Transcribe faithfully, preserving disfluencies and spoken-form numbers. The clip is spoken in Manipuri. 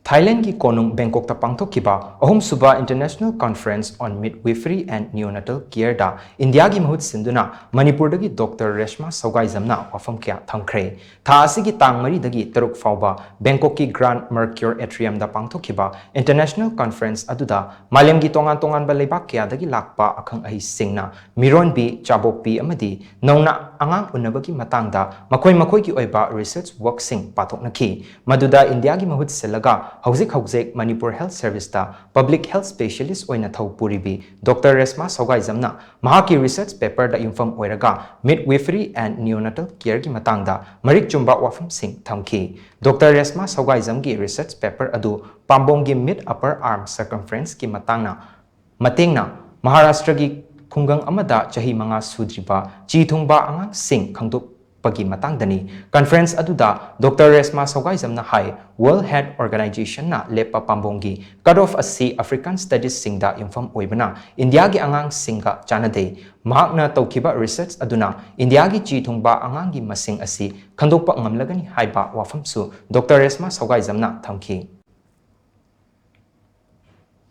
ꯊꯥꯏꯂꯦꯟꯒꯤ ꯀꯣꯅꯨꯡ ꯕꯦꯡꯀꯣꯛꯇ ꯄꯥꯡꯊꯣꯛꯈꯤꯕ ꯑꯍꯨꯝꯁꯨꯕ International Conference on Midwifery and Neonatal Careꯗ ꯏꯟꯗꯤꯌꯥꯒꯤ ꯃꯍꯨꯠ ꯁꯤꯟꯗꯨꯅ ꯃꯅꯤꯄꯨꯔꯗꯒꯤ ꯗꯣꯛꯇꯔ ꯔꯦꯁꯃꯥ ꯁꯧꯒꯥꯏꯖꯝꯅ ꯋꯥꯐꯝ ꯀꯌꯥ ꯊꯝꯈ꯭ꯔꯦ꯫ ꯊꯥ ꯑꯁꯤꯒꯤ ꯇꯥꯡ ꯃꯔꯤꯗꯒꯤ ꯇꯔꯨꯛ ꯐꯥꯎꯕ ꯕꯦꯡꯀꯣꯛꯀꯤ Grand Mercure Atriumꯗ ꯄꯥꯡꯊꯣꯛꯈꯤꯕ International Conference ꯑꯗꯨꯗ ꯃꯥꯂꯦꯝꯒꯤ ꯇꯣꯉꯥꯟ ꯇꯣꯉꯥꯟꯕ ꯂꯩꯕꯥꯛ ꯀꯌꯥꯗꯒꯤ ꯂꯥꯛꯄ ꯑꯈꯪ ꯑꯍꯩꯁꯤꯡꯅ ꯃꯤꯔꯣꯟꯕꯤ, ꯆꯥꯕꯣꯛꯄꯤ ꯑꯃꯗꯤ ꯅꯧꯅ ꯑꯉꯥꯡ ꯎꯅꯕꯒꯤ ꯃꯇꯥꯡꯗ ꯃꯈꯣꯏ ꯃꯈꯣꯏꯒꯤ ꯑꯣꯏꯕ research workꯁꯤꯡ ꯄꯥꯊꯣꯛꯅꯈꯤ꯫ ꯃꯗꯨꯗ ꯏꯟꯗꯤꯌꯥꯒꯤ ꯃꯍꯨꯠ ꯁꯤꯜꯂꯒ ꯍꯧꯖꯤꯛ ꯍꯧꯖꯤꯛ Manipur Health Serviceꯇ Public Health Specialist ꯑꯣꯏꯅ ꯊꯧ ꯄꯨꯔꯤꯕꯤ ꯗꯣꯛꯇꯔ ꯔꯦꯁꯃꯥ ꯁꯧꯒꯥꯏꯖꯝꯅ ꯃꯍꯥꯛꯀꯤ research paperꯗ ꯌꯨꯝꯐꯝ ꯑꯣꯏꯔꯒ Midwifery and Neonatal Careꯒꯤ ꯃꯇꯥꯡꯗ ꯃꯔꯤꯛ ꯆꯨꯝꯕ ꯋꯥꯐꯝꯁꯤꯡ ꯊꯝꯈꯤ꯫ ꯗꯣꯛꯇꯔ ꯔꯦꯁꯃꯥ ꯁꯧꯒꯥꯏꯖꯝꯒꯤ research paper ꯑꯗꯨ ꯄꯥꯝꯕꯣꯝꯒꯤ mid upper arm circumferenceꯀꯤ ꯃꯇꯥꯡꯅ ꯃꯇꯦꯡꯅ ꯃꯍꯥꯔꯥꯁꯇ꯭ꯔꯒꯤ ꯈꯨꯡꯒꯪ ꯑꯃꯗ ꯆꯍꯤ ꯃꯉꯥ ꯁꯨꯗ꯭ꯔꯤꯕ ꯆꯤ ꯊꯨꯡꯕ ꯑꯉꯥꯡꯁꯤꯡ ꯈꯪꯗꯣꯛꯄꯒꯤ ꯃꯇꯥꯡꯗꯅꯤ꯫ Conference ꯑꯗꯨꯗ ꯗꯣꯛꯇꯔ ꯔꯦꯁꯃꯥ ꯁꯧꯒꯥꯏꯖꯝꯅ ꯍꯥꯏ, World Health Organizationꯅ ꯂꯦꯞꯄ ꯄꯥꯝꯕꯣꯝꯒꯤ cut off ꯑꯁꯤ African studiesꯁꯤꯡꯗ ꯌꯨꯝꯐꯝ ꯑꯣꯏꯕꯅ ꯏꯟꯗꯤꯌꯥꯒꯤ ꯑꯉꯥꯡꯁꯤꯡꯒ ꯆꯥꯟꯅꯗꯦ꯫ ꯃꯍꯥꯛꯅ ꯇꯧꯈꯤꯕ research ꯑꯗꯨꯅ ꯏꯟꯗꯤꯌꯥꯒꯤ ꯆꯤ ꯊꯨꯡꯕ ꯑꯉꯥꯡꯒꯤ ꯃꯁꯤꯡ ꯑꯁꯤ ꯈꯪꯗꯣꯛꯄ ꯉꯝꯂꯒꯅꯤ ꯍꯥꯏꯕ ꯋꯥꯐꯝꯁꯨ ꯗꯣꯛꯇꯔ ꯔꯦꯁꯃꯥ ꯁꯧꯒꯥꯏꯖꯝꯅ ꯊꯝꯈꯤ꯫